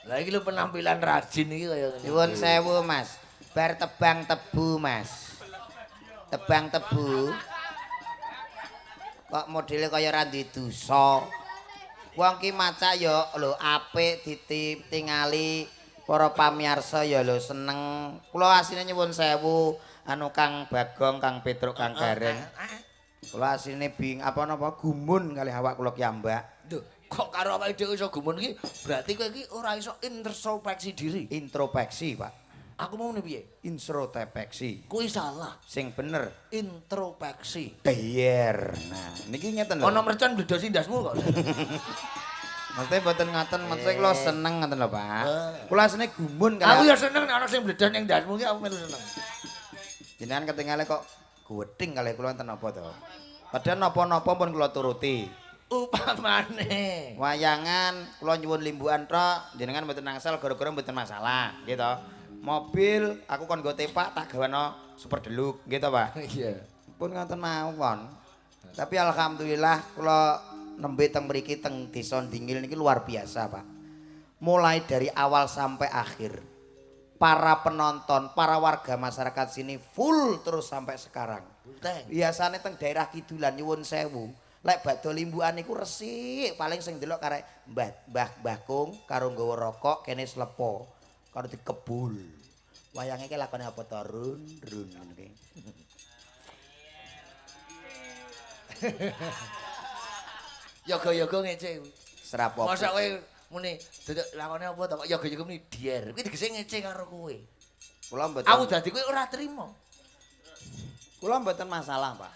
Lah iki lho penampilan rajin iki kaya ngene. Nyuwun sewu, Mas. Bar tebang tebu, Mas. Tebang tebu. Kok modele kaya ora duwe dosa. Wong ki macak ya lho apik ditingali para pamirsa ya lho seneng. Kula asline nyuwun sewu anu Kang Bagong, Kang Petruk, Kang Gareng. Kula asline bing apa napa gumun kalih awak kula kiambak. Lho, kok karo awake dhewe iso gumun iki berarti kowe iki ora iso introspeksi diri. Introspeksi, Pak. Aku mau muni piye? Introspeksi. Kuwi salah. Sing bener Introspeksi. Dayer. Nah, niki ngeten lho. Ana mercon mbledosi ndasmu kok. Maksudnya mboten ngoten, maksudnya kula seneng ngoten lho, Pak. Kula asline gumun Aku kalih ya seneng nek ana sing mbledos ning ndasmu ki aku melu seneng. Jenengan ketingale kok gwething kalih kula enten apa to? Padahal napa-napa pun kula turuti. Upamane. Wayangan kula nyuwun limbukan tok, jenengan mboten angsal gara-gara mboten masalah, nggih to. Mobil aku kon nggo tepak tak gawano Super Deluxe, nggih to, Pak? Iya. Pun ngoten mawon. Tapi alhamdulillah kula nembe teng mriki teng Desa Dingil niki luar biasa, Pak. Mulai dari awal sampai akhir. Para penonton, para warga masyarakat sini full terus sampai sekarang. Teng. Biasane teng daerah kidulan nyuwun sewu. Lek badhe limbukan niku resik, paling sing ndelok karek mbah mbah Mbah Kung karo nggawa rokok kene slepo. Karo dikebul. Wayange ki lakone apa to run run ngono ki. Yoga-yoga ngece. Serapopo. Masa kowe muni duduk lakone apa to kok yoga-yoga muni dier. Kuwi tegese ngece karo kowe. Kula mboten. Aku dadi kowe ora trimo. Kula mboten masalah, Pak.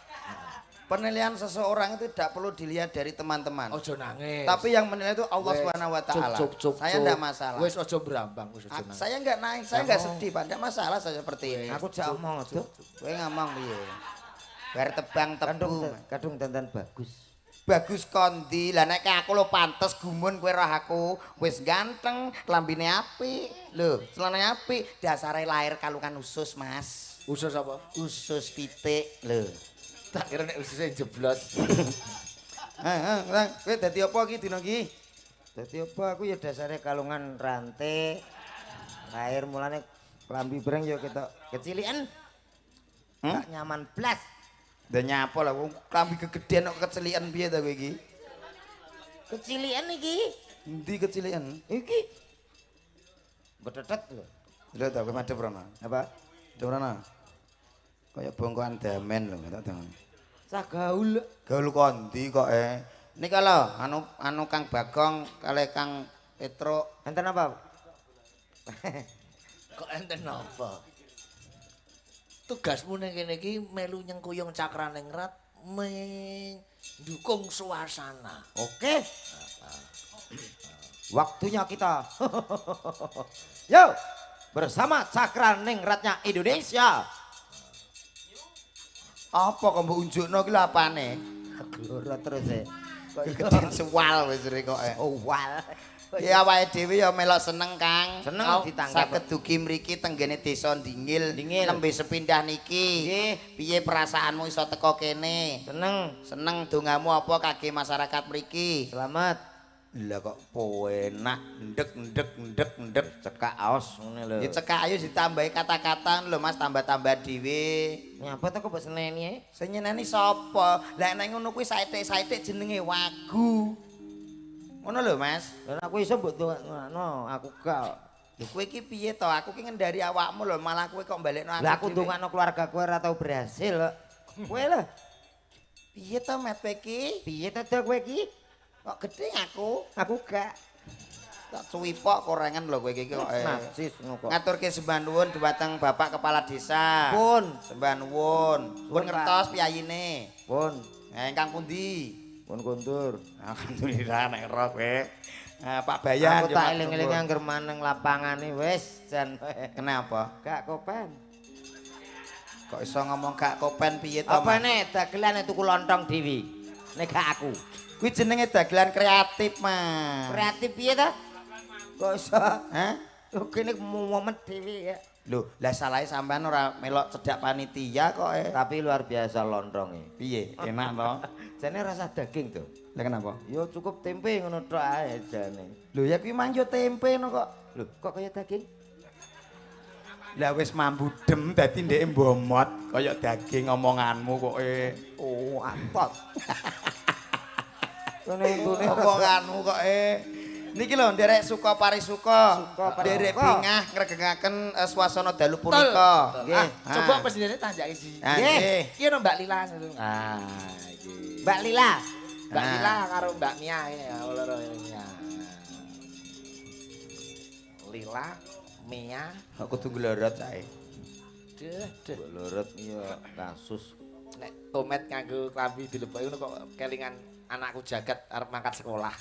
Penilaian seseorang itu tidak perlu dilihat dari teman-teman. Aja nangis. Tapi yang menilai itu Allah Subhanahu wa taala. Saya enggak masalah. Wis aja brambang, wis aja nangis. Saya enggak nangis, saya enggak sedih, Pak. Enggak masalah saya seperti ini. Aku jak omong aja. Kowe ngomong piye? Bar tebang tebu. Kadung dandan bagus. Bagus kondi. Lah nek aku lho pantes gumun kowe roh aku wis ganteng, klambine apik. Lho, celanane apik, dasare lahir kalungan usus, Mas. Usus apa? Usus pitik lho. Tak kira nek ususe jeblos. Heeh, kowe dadi apa iki dina iki? Dadi apa aku ya dasare kalungan rantai. Lahir mulane klambi breng ya ketok kecilian. Gak nyaman blas. Lah nyapa lah wong klambi kegedean kok kecilian piye ta kowe iki? Kecilian iki. Endi kecilian? Iki. Betetet lho. Lho ta kowe madhep rono. Apa? Madhep rono. Kaya bongkoan damen lho tak ta. Cah gaul. Gaul kondi kok eh. Nika lho anu Kang Bagong kalih Kang Petruk. Enten apa? Kok enten apa? Tugasmu ning kene iki melu nyengkuyung Cakraningrat mendukung suasana. Oke. Waktunya kita. Yo, bersama Cakraningratnya Indonesia. Apa kok mbok unjukno ki lho apane? Gloro terus e. Kegedean sewal wis kok e. Sewal. Ya awake dhewe ya melok seneng, Kang. Seneng ditanggap. Saged dugi mriki tenggene Desa Dingil. Nembe sepindah niki. Nggih. Piye perasaanmu iso teko kene? Seneng. Seneng dongamu apa kangge masyarakat mriki? Selamat. Lah kok penak ndek ndek ndek ndek cekak aos ngene lho. Ya cekak ayo ditambahi kata-kata lho Mas, tambah-tambah dhewe. Nyapa to kok mbok seneni e? Sing nyeneni sapa? Lah nek ngono kuwi saithik-saithik jenenge wagu. Ngono lho Mas. Lah aku iso mbok dongakno, aku gak. Lho kowe iki piye to? Aku ki ngendari awakmu lho, malah kowe kok balekno aku. Lah aku ndongakno keluarga kowe ora tau berhasil kok. Kowe lho. Piye to Met kowe iki? Piye to kowe iki? Kok gedhe aku? Aku gak. Tak cuwipok korengan lho kowe iki kok. Najis ngono kok. Ngaturke sembah nuwun dhumateng Bapak Kepala Desa. Pun. Sembah nuwun. Pun ngertos piyayine. Pun. Nah, ingkang pundi? Pun kondur. Alhamdulillah nek ero kowe. Nah, Pak Bayan aku tak eling-eling angger maneng lapangane wis jan. Kenapa? Gak kopen. Kok iso ngomong gak kopen piye to? Apa nek dagelan tuku lontong dhewe? Nek gak aku. Kuwi jenenge dagelan kreatif, Mas. Kreatif piye ta? Kok iso? Hah? Lho kene mumet dhewe ya. Lho, lah salahe sampean ora melok cedhak panitia kok. Tapi luar biasa lontonge. Piye? Enak to? Jane rasa daging to. Lah kenapa? Ya cukup tempe ngono tok ae jane. Lho ya kuwi mang yo tempe no kok. Lho, kok kaya daging? Lah wis mambu dem dadi ndeke mbomot kaya daging omonganmu kok e. Oh, atot. Ngene entune omonganmu kok e. Niki lho nderek suka parisuka, nderek bingah ngregengaken swasana dalu punika. Nggih. Coba presidennya tanjake siji. Nggih. Iki ono Mbak Lila. Ah, iki. Mbak Lila. Mbak Lila karo Mbak Mia ini ya, loro ini. Lila, Mia, aku kudu glorot sae. Duh, duh. Glorot iya kasus. Nek tomet nganggo klambi dileboki ngono kok kelingan anakku jagat arep mangkat sekolah.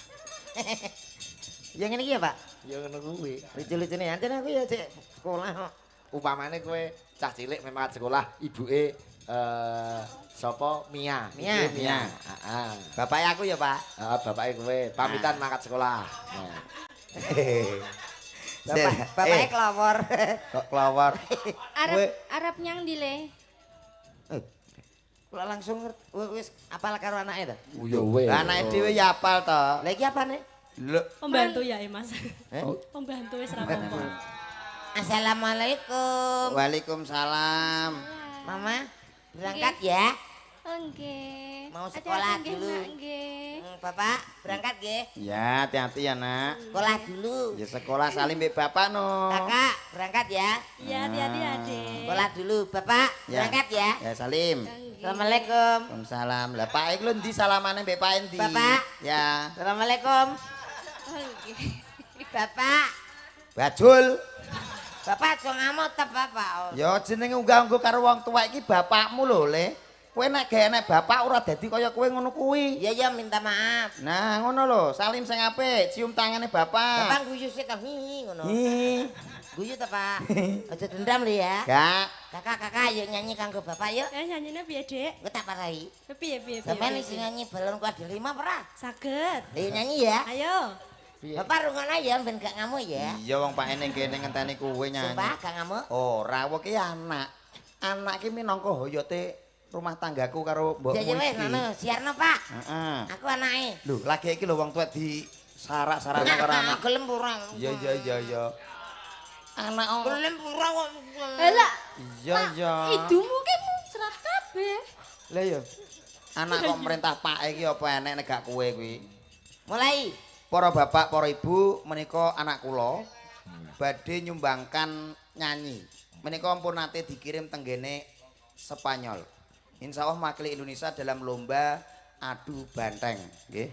Ya ngene iki ya, Pak? Ya ngono kuwi. Lucu-lucune ancen aku ya cek sekolah kok. Upamane kowe cah cilik memang mangkat sekolah, ibuke sapa Mia. Mia. Mia. Heeh. Bapake aku ya, Pak. Heeh, bapake kowe pamitan mangkat sekolah. Bapak, bapake klawor. Kok klawor? Arep nyang ndi le? Kula langsung wis apal karo anake ta? Ya wis. Anake dhewe ya apal to. Lah iki apane? Lho, pembantu ya, Mas. Pembantu wis ra apa-apa. Assalamualaikum. Waalaikumsalam. Mama, berangkat ya? Nggih. Mau sekolah dulu. Nggih. Bapak, berangkat nggih? Ya, hati-hati ya, Nak. Sekolah dulu. Ya sekolah salim mbek bapak no. Kakak, berangkat ya? Iya, hati-hati Adik. Sekolah dulu, Bapak, berangkat ya? Ya, salim. Assalamualaikum. Waalaikumsalam. Lah Pak iki lho ndi salamane mbek Pak endi? Bapak. Ya. Assalamualaikum. Nggih. Bapak. Bajul. Bapak aja ngamuk ta, Bapak. Ya jenenge unggah-ungguh karo wong tuwa iki bapakmu lho, Le. Kowe nek gawe enek bapak ora dadi kaya kowe ngono kuwi. Iya ya minta maaf. Nah, ngono lho, salim sing apik, cium tangane bapak. Bapak guyu sik ta ngono. Hi. Guyu ta, Pak? Aja dendam lho ya. Gak. Kakak-kakak ayo nyanyi kanggo bapak yuk. Ya nyanyine piye, Dik? Kowe tak parahi. Piye piye piye. Sampeyan sing nyanyi balonku ada 5 ora? Saged. Ayo nyanyi ya. Ayo. Bapak rungono ya ben gak ngamuk ya. Iya wong Pak ning kene ngenteni kowe nyanyi. Sumpah gak ngamuk? Ora, wong ki anak. Anak ki minangka hoyote rumah tanggaku karo mbokmu iki. Ya wis ngono, siarno Pak. Heeh. Aku anake. Lho, lagi iki lho wong tuwek di sarak-sarakno karo anak. Gelem ora? Iya iya iya iya. Anak gelem ora kok. Lah. Iya iya. Idumu ki muncrat kabeh. Lah iya. Anak kok merintah Pak iki apa enek nek gak kowe kuwi. Mulai. Para bapak, para ibu menika anak kula badhe nyumbangkan nyanyi. Menika ampun nate dikirim tenggene Spanyol. Insya Allah mewakili Indonesia dalam lomba adu banteng, nggih.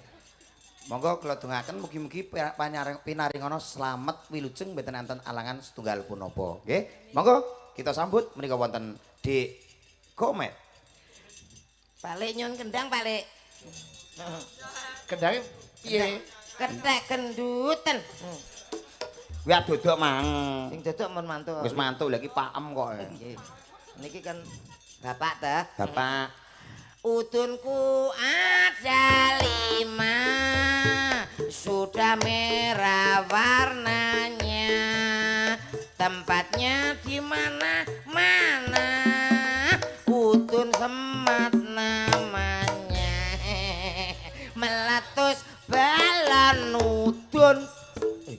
Monggo kula dongaken mugi-mugi pinaringono slamet wilujeng mboten enten alangan setunggal punapa, nggih. Monggo kita sambut menika wonten Dik Komet. Balik nyun kendang balik. Kendange piye? Ketek kenduten. Kuwi dodok mang. Sing dodok mun mantuk. Wis mantuk lha iki pakem kok. Nggih. Niki kan bapak ta? Bapak. Udunku ada 5, sudah merah warnanya. Tempatnya di mana-mana. Udun semat namanya. Meletus balon udun.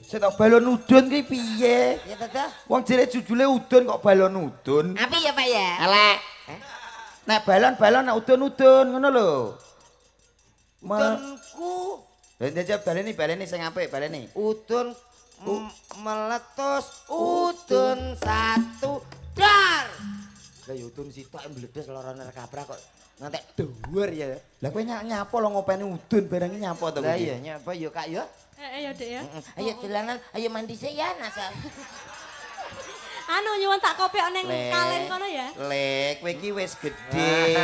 Sik tok balon udun ki piye? Ya ta? Wong jere judule udun kok balon udun. Apik ya, Pak ya? Elek. Nek balon-balon nek udun-udun ngono lho. Udunku. Lha njajal baleni baleni sing apik baleni. Udun meletus udun 1 dar. Lah ya udun sitok mbledes lorone kabrah kok ngantek dhuwur ya. Lah kowe nyapa lho ngopeni udun barang iki nyapa to kowe? Lah iya nyapa ya Kak ya. Heeh ya Dik ya. Ayo dolanan, ayo mandi sik ya Nasa. Anu nyuwun tak kopek ning kalen kono ya. Le, kowe iki wis gedhe.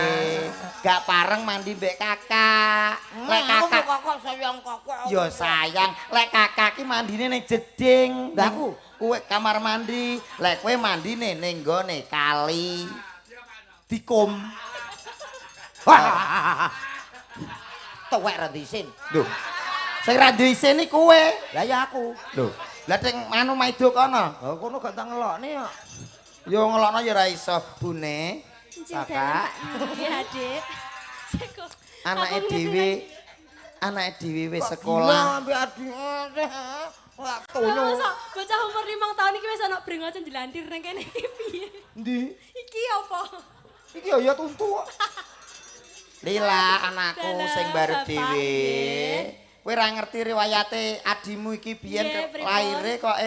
Gak pareng mandi mbek kakak. Lek kakak kok sayang kakak. Ya sayang, lek kakak ki mandine ning jeding. Lah aku kowe kamar mandi, lek kowe mandine ning nggone kali. Dikum. Tuwek ra diisin. Lho. Sing ra diisin iki kowe. Lah ya aku. Lho. Lah sing anu maido kono. Lah kono gak tak ngelokne kok. Ya ngelokno ya ora iso, Bune. Kakak. Nggih, Adik. Anake dhewe, Anake dhewe wis sekolah. Ambek adike. Ora tonyo. Masa bocah umur 5 tahun iki wis ana brengosen jelantir nang kene iki piye? Endi? Iki apa? Iki ya tuntu kok. Lila anakku sing baru dhewe. Kowe ora ngerti riwayate adimu iki biyen laire kok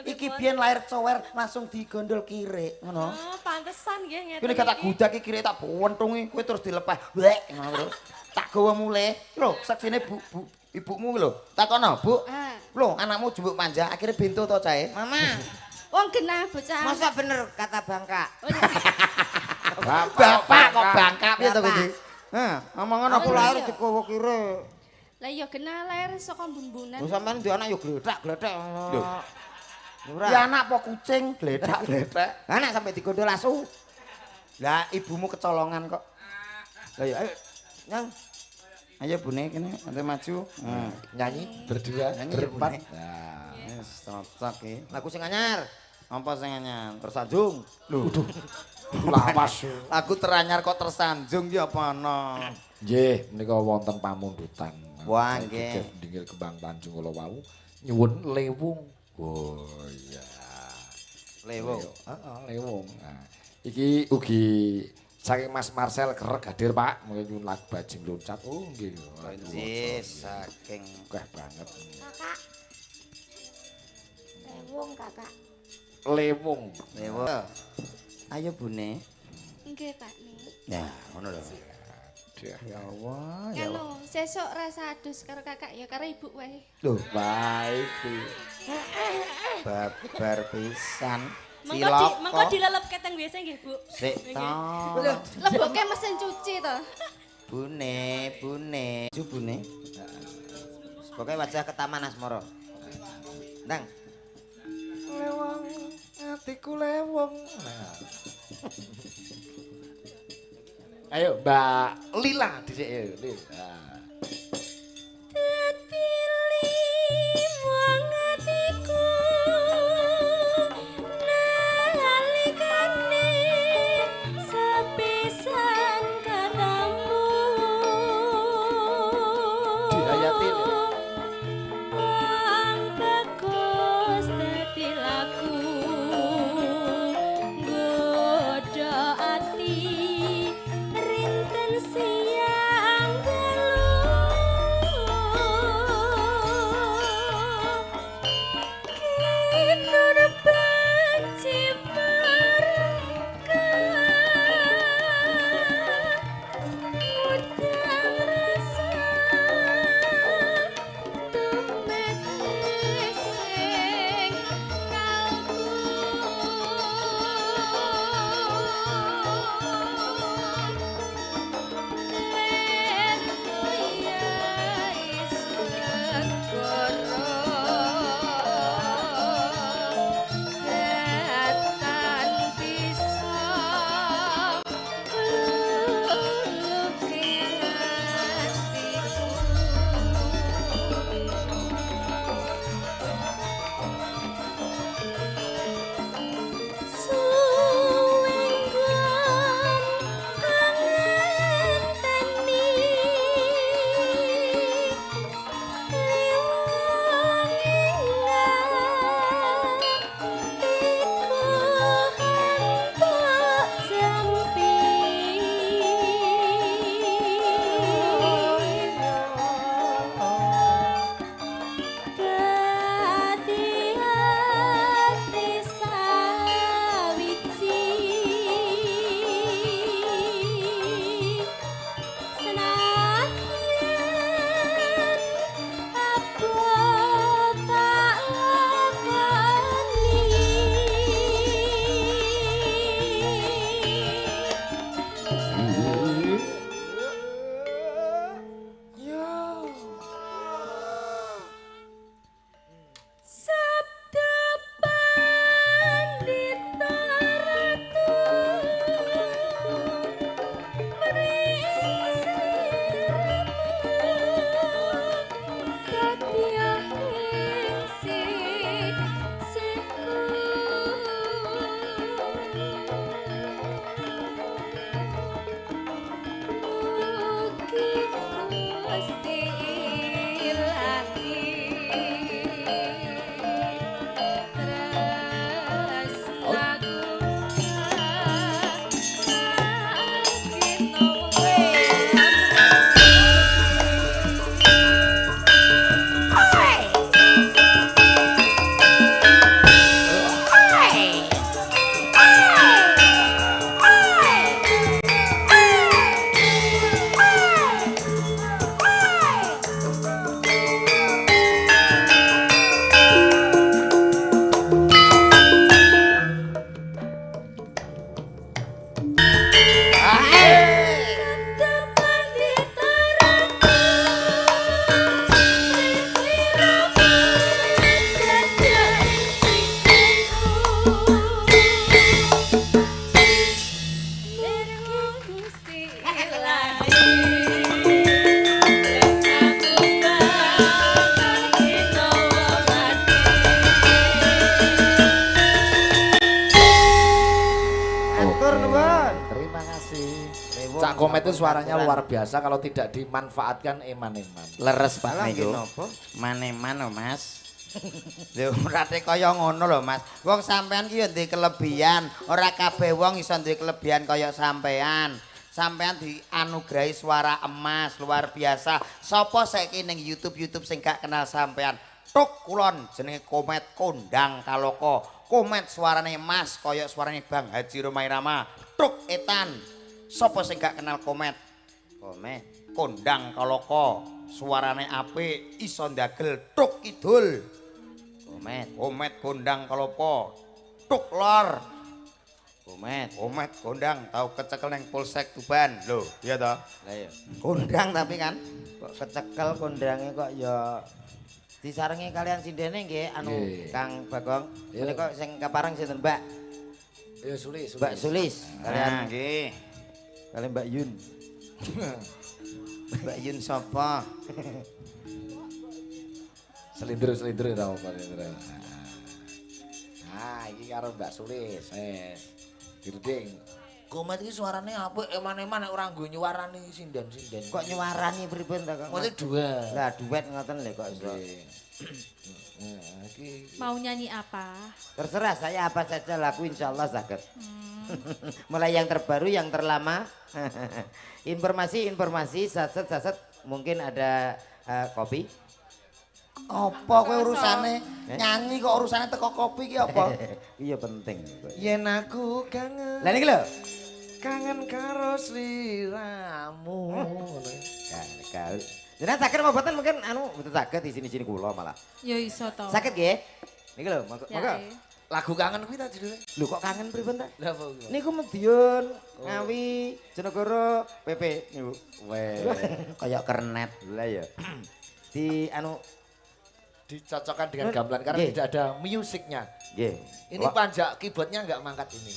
iki biyen lahir cower langsung digondol kirik ngono. Oh, pantesan nggih ngeten. Kene tak gudak iki kirik tak bontungi kowe terus dilepeh. Wek ngono terus. Tak gawa mulih. Lho, saksine Bu, Bu ibumu lho. Takono, Bu. Lho, anakmu jembuk manja akhirnya bento to cahe. Mama. Wong genah bocah. Masa bener kata bangka? Bapak kok bangka piye to kuwi? Heh, omongan aku lahir digawa kirik. Lah iya genah lahir saka bumbunan. Lho sampean duwe anak ya gletak-gletek. Lho. Ya anak apa kucing gletak-gletek. Anak sampai digondol asu. Lah ibumu kecolongan kok. Lah ya ayo nyang. Ayo bune kene nanti maju. Nyanyi berdua, nyanyi berempat. Nah, wis cocok iki. Lagu sing anyar. Apa sing anyar? Tersanjung. Lho. Waduh. Lawas. Lagu teranyar kok tersanjung ki apa ana? Nggih, menika wonten pamundutan. Wah, nggih. Dingil Kembang Tanjung kala wau nyuwun lewung. Oh iya. Lewung. Heeh, lewung. Nah, iki ugi saking Mas Marcel kerek hadir Pak, mungkin nyuwun lagu Bajing Loncat. Oh nggih. Nggih, saking akeh banget. Kakak. Lewung, Kakak. Lewung. Lewung. Ayo Bune. Nggih, Pak nih. Ya, ngono lho. Ya Allah, ya Allah. Anu, sesuk rasa adus karo kakak ya karo ibu wae. Lho, baik. Babar pisan. Mengko dilelepke teng WC nggih, Bu. Sik to. Leboke mesin cuci to. Bune, bune. Ju bune. Pokoke wajah ke Taman Asmara. Ndang. Lewong, atiku lewong. Ayo Mbak Lila dhisik ayo, Lil. Nah. Terpilih wong atiku nalikane sepisan ketemu. Dihayati lho. Wong bagus dadi laku nggodha ati. Siang dalu itu suaranya luar biasa kalau tidak dimanfaatkan eman-eman. Leres Pak niku. Maneman lho Mas. Lho ora kaya ngono lho Mas. Wong sampean ki ya duwe kelebihan, ora kabeh wong iso duwe kelebihan kaya sampean. Sampean dianugerahi suara emas luar biasa. Sapa saiki ning YouTube-YouTube sing gak kenal sampean? Tuk kulon jenenge Komet kondang kaloko. Komet suarane emas kaya suarane Bang Haji Rhoma Irama. Tuk etan. Sapa sing gak kenal Komet? Komet kondang kaloko, suarane apik, iso ndagel tuk kidul. Komet. Komet kondang kaloko. Tuk lor. Komet. Komet kondang tau kecekel nang Polsek Tuban. Lho, iya toh? Lah iya. Kondang tapi kan kok kecekel kondange kok ya disarengi kalian sindene nggih anu Kang Bagong. Menika sing kapareng sinten Mbak? Ya Sulis. Mbak Sulis kalian nggih. Kalian Mbak Yun. Mbak Yun sapa? Selindro-selindro ta apa selindro. Nah, iki karo Mbak Sulis. Wes. Dirding. Komet iki suarane apik eman-eman nek ora nggo nyuwarani sinden-sinden. Kok nyuwarani pripun ta kok? Maksudnya duet. Lah duet ngoten lho kok iso. Mau nyanyi apa? Terserah saya apa saja lagu insyaallah saged. Mulai yang terbaru, yang terlama. Informasi-informasi saset-saset mungkin ada kopi. Apa kowe urusane? Nyanyi kok urusane teko kopi ki apa? Iya penting. Yen aku kangen. Lah niki lho. Kangen karo sliramu. Kali. Jenengan saged apa mboten mungkin anu mboten saged di sini-sini kula malah. Ya iso to. Saged nggih. Niki lho, monggo. Lagu kangen kuwi ta judule? Lho kok kangen pripun ta? Lah apa kuwi? Niku Madiun, Ngawi, Jonegoro, PP niku. Weh, kaya kernet. Lah ya. Di anu dicocokkan dengan gamelan karena tidak ada musiknya. Nggih. Ini panjak keyboardnya enggak mangkat ini.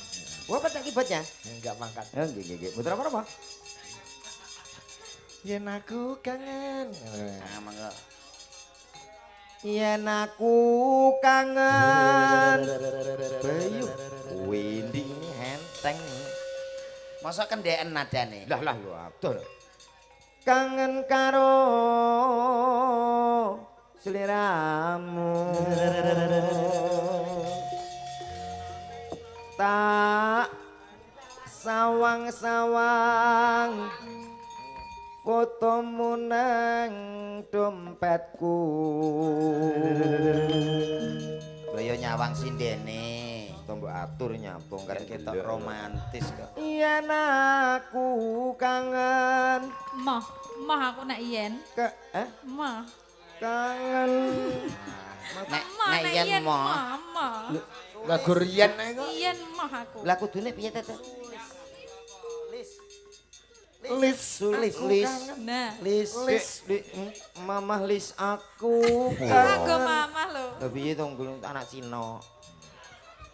Wah, panjak keyboardnya? Enggak mangkat. Oh, nggih nggih nggih. Mboten apa-apa. Yen aku kangen. Nah, monggo. Yen aku kangen. Bayu. Windi ini enteng. Masa kendeken nadane? Lah lah yo adoh. Kangen karo sliramu. Tak sawang-sawang fotomu nang dompetku. Lho ya nyawang sindene. Mbok atur nyambung karep ketok romantis kok. Yen aku kangen. Moh, moh aku nek yen. Moh. Kangen. Nek yen moh. Lagu riyen ae kok. Yen moh aku. Lah kudune piye ta? Lis, lis, lis. Nah. Lis, lis, mamah lis aku. Aku mamah lho. Lah piye to anak Cina.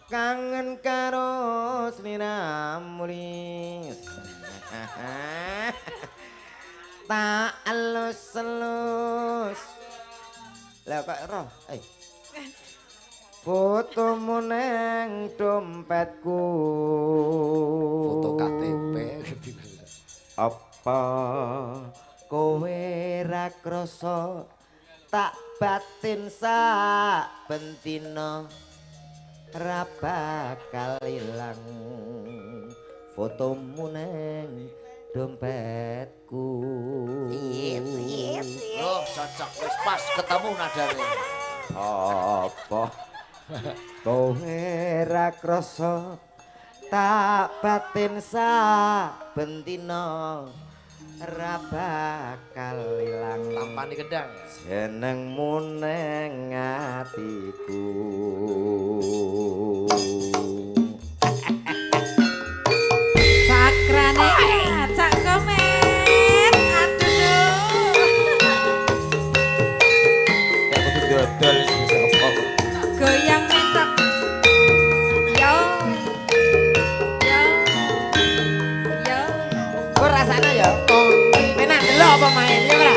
Kangen karo sliramu lis. Tak elus-elus. Lah kok roh, eh. Fotomu nang dompetku. Foto KTP. Apa kowe ra krasa tak batin saben dina ra bakal ilang fotomu nang dompetku. Loh, cocok wis pas ketemu nadane. Apa kowe ra krasa tak batin saben dina ra bakal ilang. Tampani kendang ya. Jenengmu nang atiku. Sakrane cak Komet. Aduh. Nek kudu dodol sapa. Goyang mentok. Yo. Yo. Yo. Kok rasane ya? Penak delok apa main ya ora?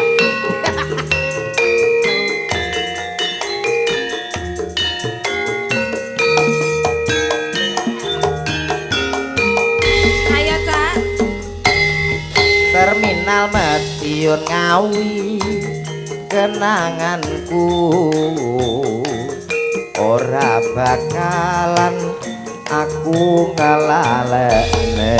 Madiun Ngawi kenanganku ora bakalan aku ngalalekne.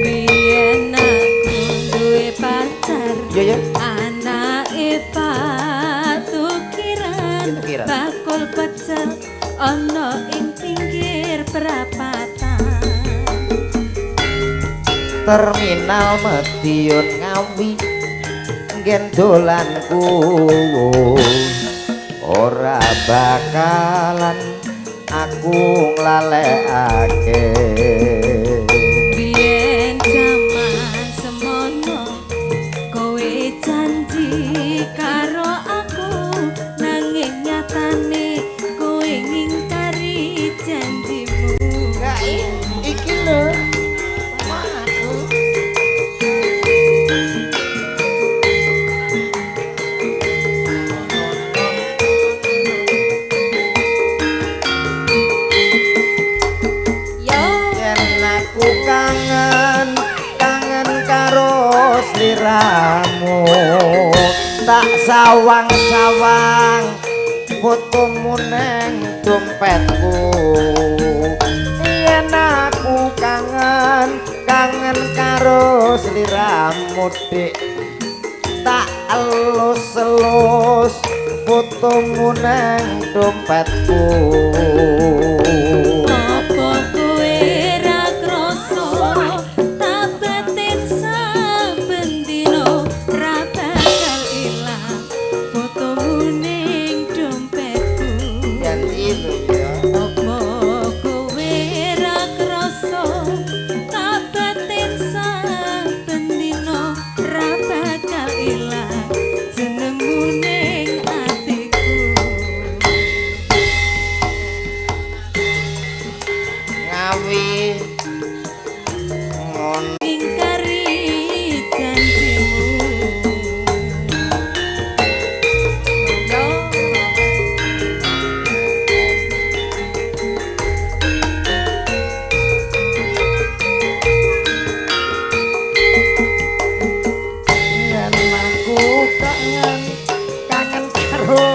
Biyen aku duwe pacar, iya ya, anake patukiran, bakul pecel ana ing pinggir perapatan. Terminal Madiun Ngawi nggen dolanku ora bakalan aku nglalekake. Biyen jaman semono kowe janji karo aku, nanging nyatane kowe ngingkari janjimu. Lah iki lho sliramu, tak sawang-sawang fotomu neng dompetku. Yen aku kangen kangen karo sliramu dik, tak elus-elus fotomu neng dompetku. Apa kowe ra krasa tak batin saben dina ra bakal ilang fotomu ning dompetku. Ganti lho ya. Apa kowe ra krasa tak batin saben dina ra bakal ilang jenengmu ning atiku. Ngawi ngono ingkari janjimu. Yo Yen aku kangen kangen karo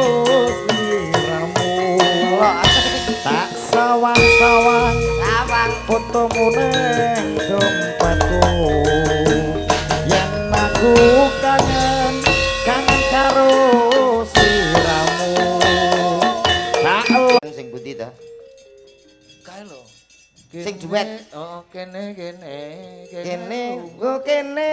sliramu, tak sawang-sawang sawang fotomu neng dompetku. Yen aku kangen kangen karo sliramu, tak sing pundi ta? Kae lho. Sing duet. Heeh, kene kene Kene nggo kene.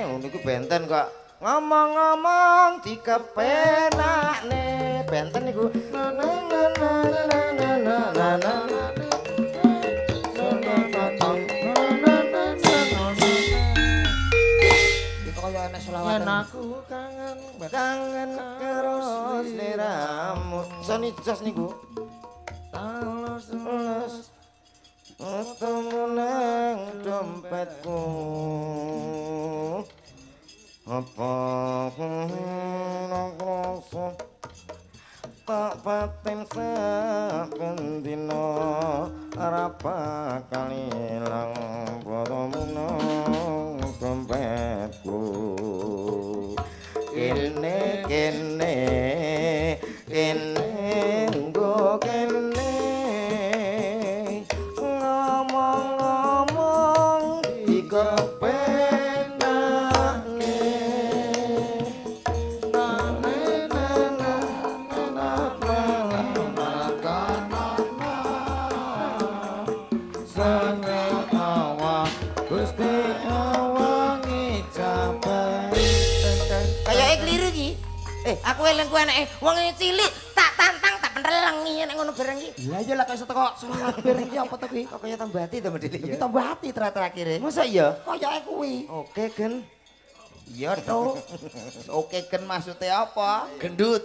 Oh niku benten kok. Ngomong-ngomong dikepenakne. Benten niku. Na na na na na na na na na. Iki kaya enek selawatan. Yen aku kangen Kangen karo sliramu. Sony jos niku. Elus-elus Fotomu nang dompetku. Apa krasa tak batin saben dina ora bakal ilang fotomu nang dompetku. Kene kene kene nggo kene ngomong-ngomong dikepenakne. Na na na na na na na na na. Seneng awak Gusti awangi jabat. Kayake kliru iki. Aku eling ku anake wong cilik tak tantang tak pentelengi nek ngono bareng iki. Lah iya lah kok iso teko selawat bareng iki apa to kuwi? Kok kaya tambah ati to medhil Iki tambah ati terakhir-terakhire. Masa iya? Koyoke kuwi. Oke, Gen. Iya to. Oke gen maksudnya apa? Gendut.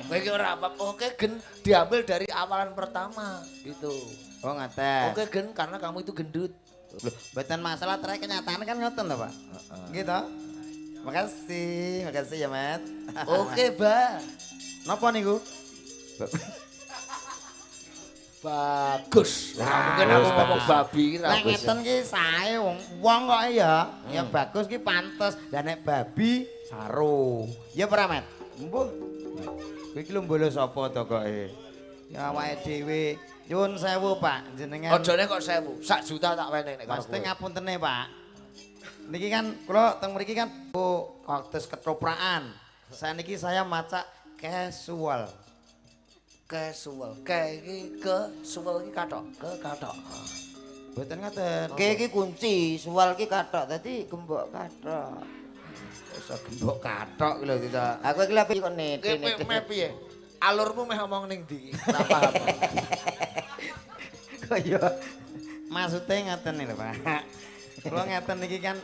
Kowe iki ora apa. Oke gen diambil dari awalan pertama gitu. Oh ngaten. Oke gen karena kamu itu gendut. Loh, mboten masalah trek kenyataan kan ngoten to, Pak. Nggih to? Makasih, makasih ya, Mat. Oke, Ba. Napa niku? Bagus. Mungkin aku ngomong babi ra. Nek ngeten ki sae wong wong kok ya. Ya bagus ki pantes. Lah nek babi saru. Ya ora, Met? Mbuh. Kowe iki lho mbolo sapa to koke? Ya awake dhewe. Nyuwun sewu, Pak, jenengan. Ojone kok sewu. Sak juta tak wenehi nek karo kowe. Mesti ngapuntene, Pak. Niki kan kula teng mriki kan kados ketoprakan. Saniki saya macak casual. Casual. Ke iki ke suwel iki kathok, ke kathok. Mboten ngaten. Ke iki kunci, suwal iki kathok. Dadi gembok kathok. Iso gembok kathok iki lho kita. Aku iki lha kok nete. Meh piye? Alurmu meh omong ning ndi? Ora paham. Kok ya maksude ngaten lho, Pak. Kula ngaten iki kan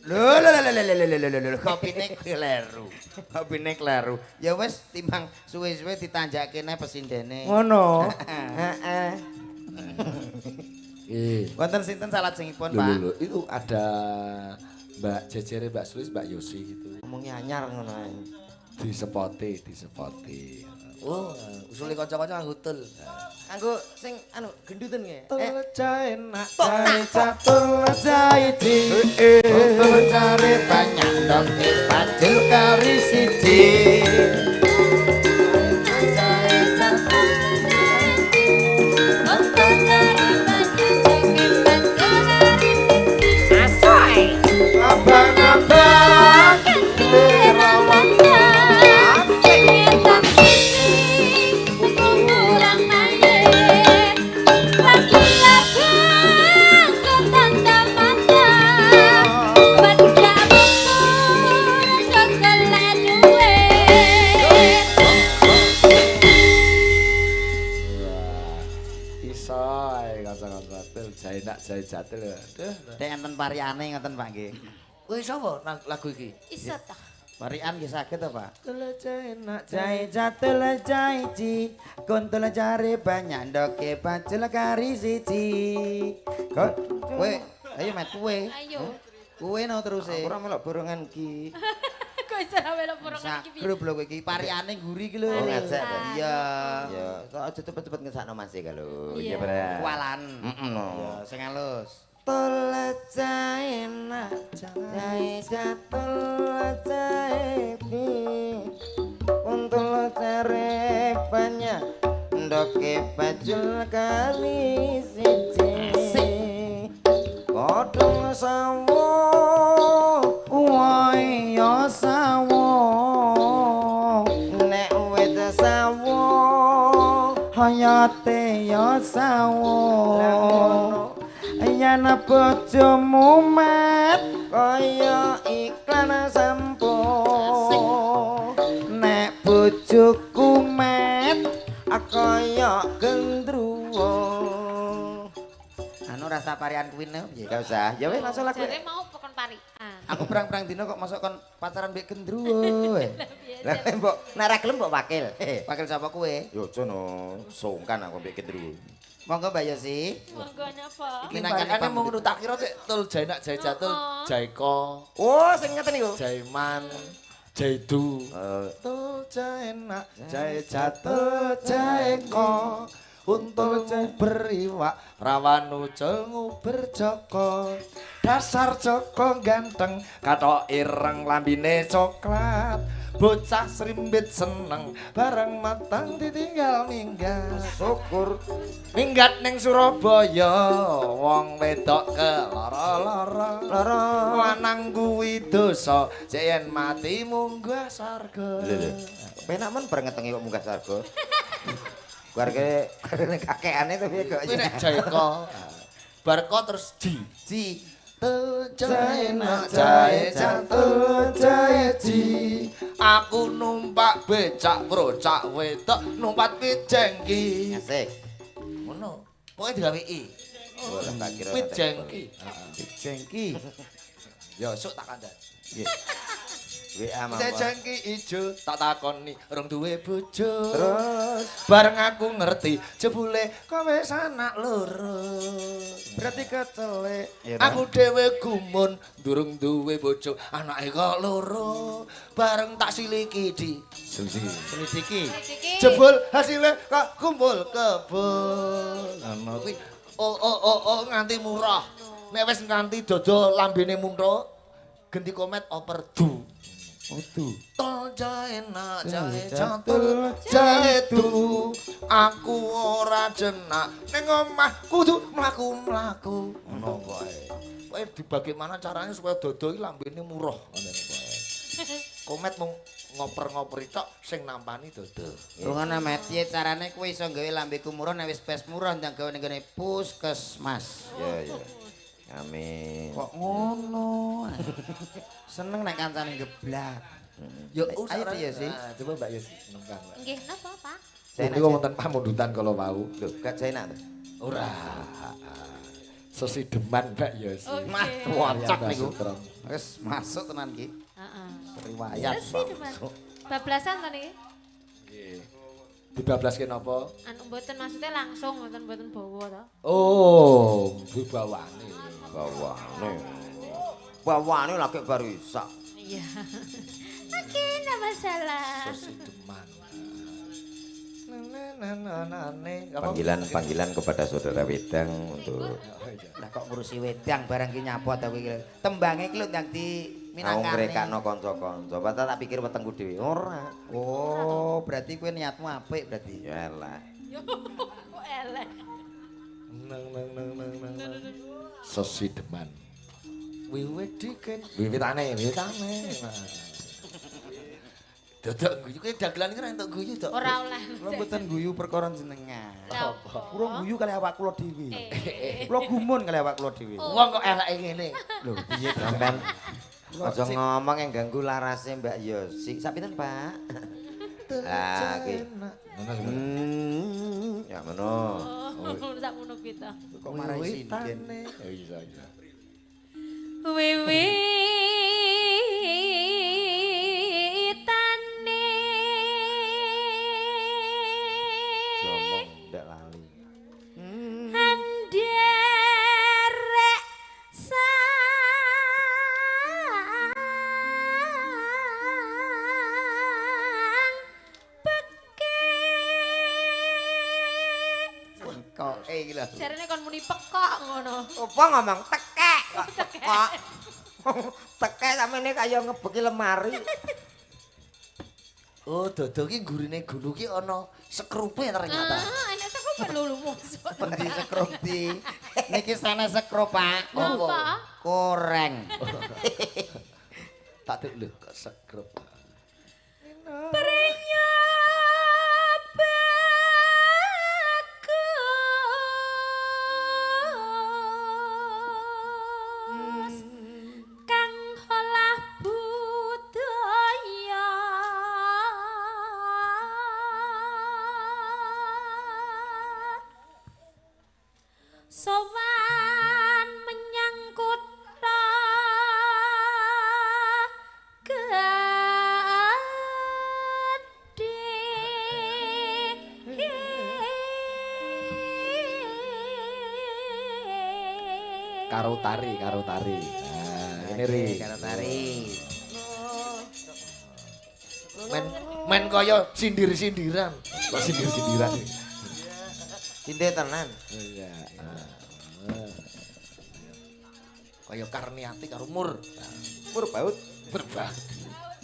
lho lho lho lho lho lho lho kopine kleru. Kopine kleru. Ya wis timbang suwe-suwe ditanjake neh pesindene. Ngono. Heeh. Nggih. Wonten sinten salajengipun, Pak? Lho, itu ada Mbak Jejere, Mbak Sulis, Mbak Yosi gitu. Ngomongnya anyar ngono ae. Disepoti, disepoti. Oh, usule kanca-kanca nganggo tul. Nganggo sing anu genduten nggih. Tul jae enak, jae catul jae ji. Tul cari banyak dong bajul kari siji. Abang-abang Jae jatil. Dek enten pariane ngoten Pak nggih. Kowe sapa lagu iki? Iso ta. Parian nggih saged to, Pak? Jae enak jae jatil jae ji, kuntul jare banyak ndoke bajul kari siji. Kok kowe ayo Met kowe. Ayo. Kowe no terus e. Aku ora melok borongan ki. Kok iso ora melok borongan iki piye? Grup lho kowe iki pariane nguri iki lho. Oh ngajak. Iya. Iya, aja cepet-cepet ngesakno Mas e lho. Iya, kualan. Heeh no. Ya sing halus. Tul jae enak jae jatul jae bi. Untul jare banyak ndoke bajul kali siji. Kodhong sawo wae ya sawo nek wit sawo hayate ya sawo yen bojomu met kaya iklan sampo nek bojoku met kaya gendruwo. Anu rasa parian kuwi ne piye? Gak usah. Ya wis langsung lagu. Jare mau pokon parian. Aku perang-perang dino kok masuk kon pacaran mbek gendruwo. Lah mbok nek ra gelem mbok wakil. Wakil sapa kowe? Yo aja no, sungkan aku mbek gendruwo. Monggo Mbak Yosi. Monggo napa? Iki pariane mung ngono tak kira cek tul jae nak jae jatul jaeka. Oh, sing ngeten niku. Jaiman. Jaidu. Tul jae nak jae jatul jaeka. Untul beriwak rawan ucul nguber Joko. Dasar Joko ganteng kathok ireng lambine coklat. Bocah srimbit seneng bareng matang ditinggal minggat. Syukur minggat ning Surabaya wong wedok keloro-loro. Lanang kuwi dosa jek yen mati munggah surga. Lho lho. Penak men bareng ngetengi kok munggah surga. Keluargane kakekane to piye kok. Kuwi nek Jaeka. Barko terus ji. Ji. Jae nak jae jatul jae ji. Aku numpak becak brocak wedok numpak pijengki. Asik. Ngono. Pokoke digawe i. Oh, tak kira. Pijengki. Pijengki. Ya sok tak kandhani. Nggih. WA mawon. Sejengki ijo tak takoni rong duwe bojo. Terus bareng aku ngerti jebule kowe wis anak loro. Berarti kecelek. Aku dhewe gumun durung duwe bojo, anake kok loro. Bareng tak siliki di selidiki. Jebul hasile kok kumpul kebul. Ngono kuwi. Oh oh oh oh nganti murah. Nek wis nganti dodo lambene muntuk, genti komet oper du. Odu. Tol jae nak jae catul jae du. Aku ora jenak ning omah kudu mlaku-mlaku. Ngono wae. Pokoke dibagaimana caranya supaya dodo iki lambene murah ngono pokoke. Komet mung ngoper-ngoperi tok sing nampani dodo. Rungokno Met, piye carane kowe iso gawe lambeku murah nek wis pes murah ndang gawe ning gone puskesmas. Ya ya. Amin. Kok ngono? Seneng nek kancane geblak. Ya ayo piye sih? Coba Mbak Yosi nembang. Nggih, napa, Pak? Niku wonten pamundutan kala wau. Lho, gak jaenak to? Ora. Sesideman Mbak Yosi. Mah wocok niku. Wis masuk tenan iki. Heeh. Riwayat. Sesideman. Bablasan to niki? Nggih. Dibablaske napa? Anu mboten maksudnya langsung mboten mboten bawa to. Oh, bawane. Bawane. Bawane lagi baru isak. Iya. Oke, enggak masalah. Sesideman. Panggilan-panggilan kepada saudara Wedang untuk lah kok ngurusi wedang barang ki nyapa ta kowe iki. Tembange iki lho ndang di minangkane. Aku ngrekakno kanca-kanca. Padahal tak pikir wetengku dhewe. Ora. Oh, berarti kowe niatmu apik berarti. Ya elek. Kok elek. Nang nang nang nang nang. Sesideman. Wiwit diken. Wiwitane, wiwitane. Dodok guyu kowe dagelan iki ora entuk guyu, Dok. Ora oleh. Kula mboten guyu perkara jenengan. Apa? Kula guyu kali awak kula dhewe. Kula gumun kali awak kula dhewe. Wong kok eleke ngene. Lho, piye sampean? Aja ngomong yang ganggu larase Mbak Yosi. Sak pinten, Pak? Lah iki. Ngono. Ya ngono. Sak ngono kuwi ta. Kok marai sinden. Ya iso iya. Wiwitane jomong ndak lali. Anderek sang peke. Kok iki lho. Jarene kon muni pekok ngono. Apa ngomong tekek kok pekok. Tekek samene kaya ngebeki lemari. Oh, dodo ki nggurine gulu ki ana sekrupe ternyata. Ah, enek sekrupe lho lho mosok. Endi sekrup di? Niki sanes sekrup, Pak. Apa? Koreng. Tak lho kok sekrup. Prenya bagus kang olah budaya sowan menyang kutha gedhe. Karo tari, karo tari. Nah, ini ri. Karo tari. Men men kaya sindir-sindiran. Kok sindir-sindiran iki? Sindir tenan. Iya. Kaya Karniati karo Mur. Mur baut, berbaut.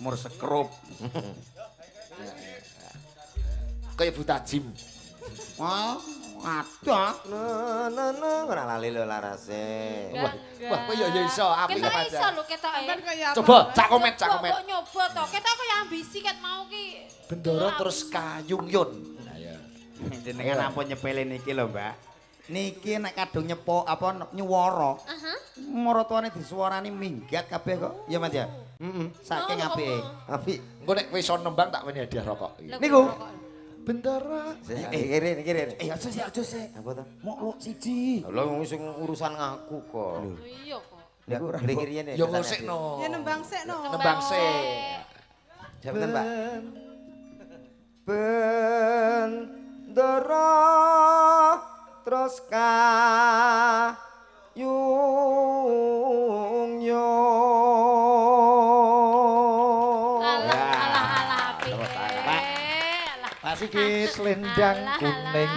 Mur sekrup. Kaya buta jim. Wah, ada. No no no, ora lali lho larase. Wah, wah kowe ya iso apik Ketok iso lho ketoke. Coba cak komet, cak komet. Kok nyoba to? Ketok kaya ambisi ket mau ki. Bendoro terus kayung yun. Nah ya. Jenengan ampun nyepele niki lho, Mbak. Niki nek kadung nyepok apa nyuwara. Aha. Maratuane disuwarani minggat kabeh kok. Ya Mas ya? Heeh. Saking apike. Apik. Engko nek kowe iso nembang tak weni hadiah rokok. Niku. Bendara. Kiri kiri. Aja sik, aja sik. Apa to? Mok luk siji. Lha wong sing urusan ngaku kok. Iya kok. Niku kiri-kirian Ya ngosikno. Ya nembang sik no. Nembang sik. Jawaban, Pak. Bendera terus kayung yo. Alah alah alah apik. Pak Sigit selendang kuning.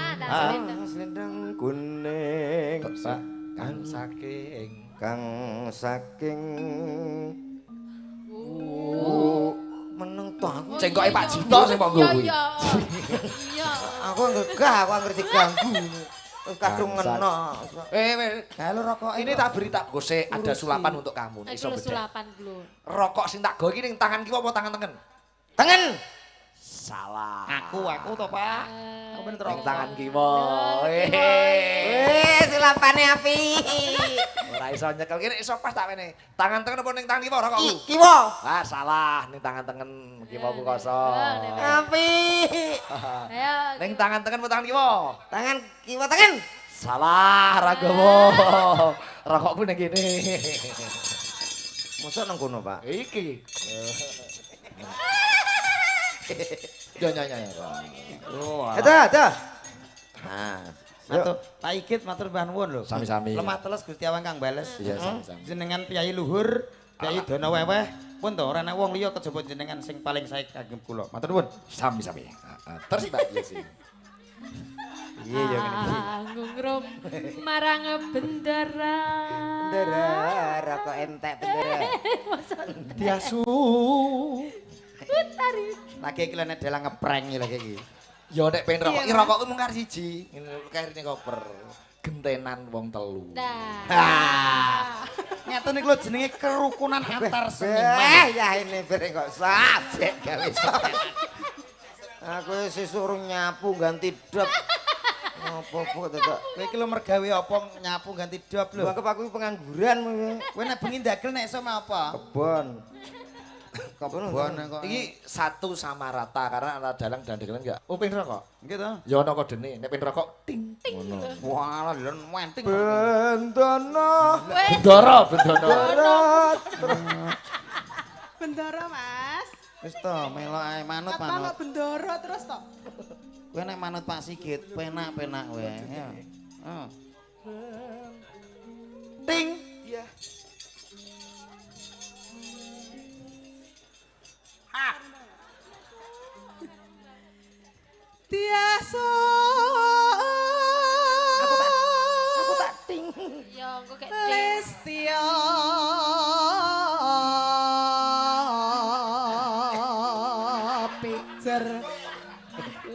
Selendang kuning. Kang saking kang saking meneng to aku. Cengkoke Pak Jito sing monggo kuwi. Iya. Aku gegah, aku anggere diganggu. Wis kadung ngeno. Halo rokok. Ini tak beri tak gosek, ada sulapan untuk kamu. Iso bedhe. Sulapan lho. Rokok sing tak go iki ning tangan kiwa apa tangan tengen? Tengen. Salah. Aku to, Pak. Aku bener ning tangan kiwa. Sulapane apik. Ora iso nyekel kene iso pas tak wene. Tangan tengen apa ning tangan kiwa rokokku? Kiwa. Ah, salah ning tangan tengen kiwaku kosong. Apik. Ayo. Ning tangan tengen apa tangan kiwa? Tangan kiwa tengen. Salah, ra gowo. Rokokku ning kene. Mosok nang kono, Pak? Iki. Yo yo yo. Oh. Ada. Nah, matur Pak Igit matur mbah nuwun lho. Sami-sami. Lemah teles Gusti Awang kang bales. Iya, sami-sami. Jenengan piyayi luhur, piyayi dana weweh, pun to ora ana wong liya kejaba jenengan sing paling sae kagem kula. Matur nuwun. Sami-sami. Terus Mbak Yesi. Iya ya ngene iki. Ngungrum marang bendera. Bendera rokok entek bendera. Diasu. Putari. Lagi iki lho nek dalang ngeprank iki lagi iki. Ya nek pengen rokok, iki rokokku mung kari siji. Ngene karine koper. Gentenan wong telu. Nah. Ngeten iki lho jenenge kerukunan antar seniman. Ya ini bareng kok sajek gawe. Aku sesuk urung nyapu ganti dop. Apa-apa to, Kak? Kowe iki lho mergawe apa nyapu ganti dop lho. Anggap aku pengangguran. Kowe nek bengi ndagel nek iso mah apa? Kebon. Kebon kok. Iki satu sama rata karena antara dalang dan dagelan enggak. Oh, pengen rokok? Nggih to. Ya ana kodene, nek pengen rokok ting ngono. Wah, lho wenting. Bendono. Bendoro, bendono. Bendoro, Mas. Wis to, melok ae manut manut. Apa kok bendoro terus to? Kowe nek manut Pak Sigit, penak-penak kowe. Ya. Heeh. Ting. Iya. Tiasa. Aku tak ting. Ya, engko kek ting. Lestya. Pijer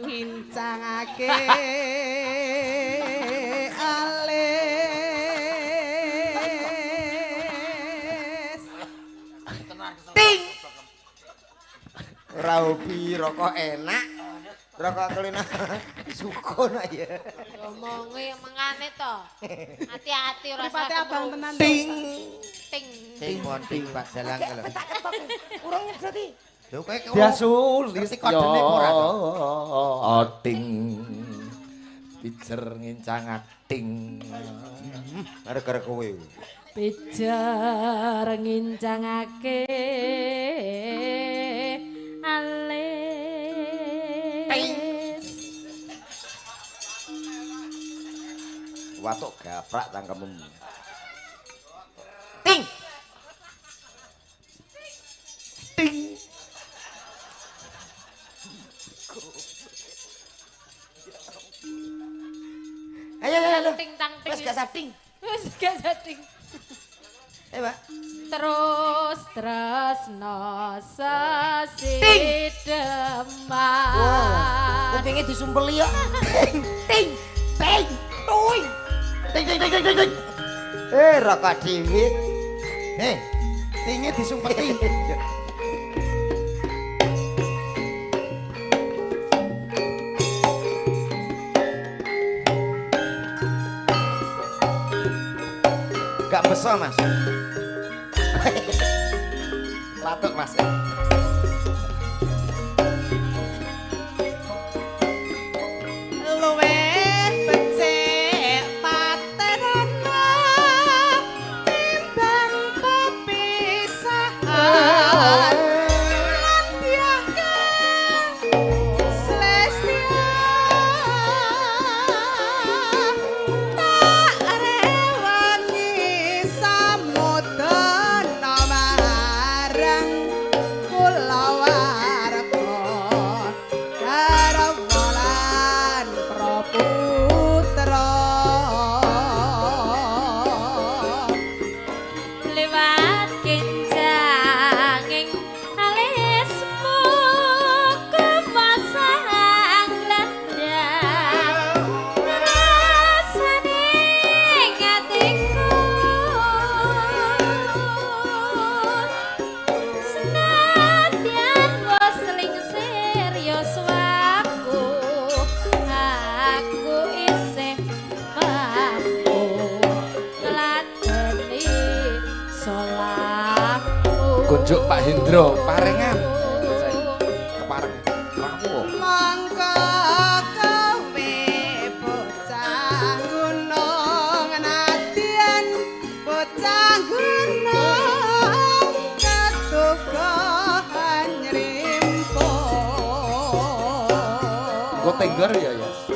ngincangake alis. Ting. Ora hobi rokok enak. Rokok kelina sukun ya. Omonge mengane to. Hati-hati ora usah. Mripate abang tenan. Ting. Ting. Ting ting Pak Dalang lho. Tak ketok. Urung nyedoti. Lho kowe Diasulis kodene ora to? Ting. Pijer ngincang ting. Gara-gara kowe. Pijer ngincangake alis. Watuk gaprak cangkemmu. Ting. Ting. Ayo ayo ayo. Ting tang ting. Wis gak sading. Wis gak sading. Eh, Pak. Terus tresno sesideman. Wah, kupinge disumpeli ya. Ting ting ting tuing. Ting ting ting ting ting. Eh, rokok dhewe. Hei, tinge disumpeti. Gak beso, Mas. Latuk, Mas. Luwih becik paterana timbang pepisahan. Lan Kunjuk Pak Hendro parengan. Kepareng rawuh. Mongko kowe bocah gunung nadyan bocah gunung ketuka nyrimpo. Engko tengger ya, Yas.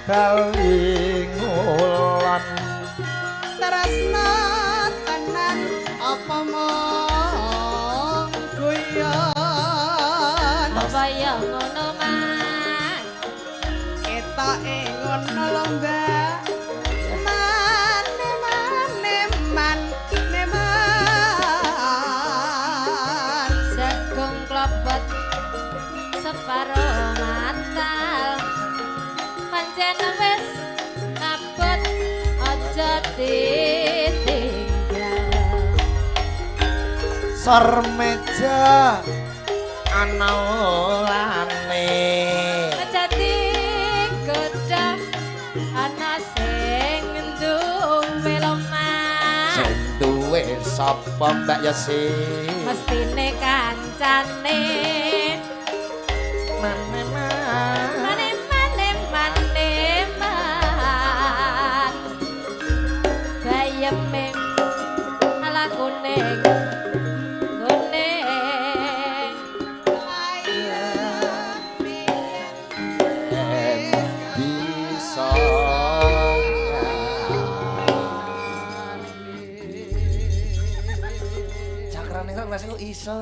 Bali ngulon tresna tenan apa mong guyon apa ya ngono Mas ketoke ngono lho Mbak mane mane man neman jagung klopot separo matal Pancen wis abot aja ditinggal. Sor meja ana olane. Jati godhong ana sing duwe lemah. Sing duwe sapa Mbak Yesi? Mestine kancane. Mane man. Mane mane mane man. Bayeme ala kuning kuning. Bisa. Cakrane kok rasane kok iso.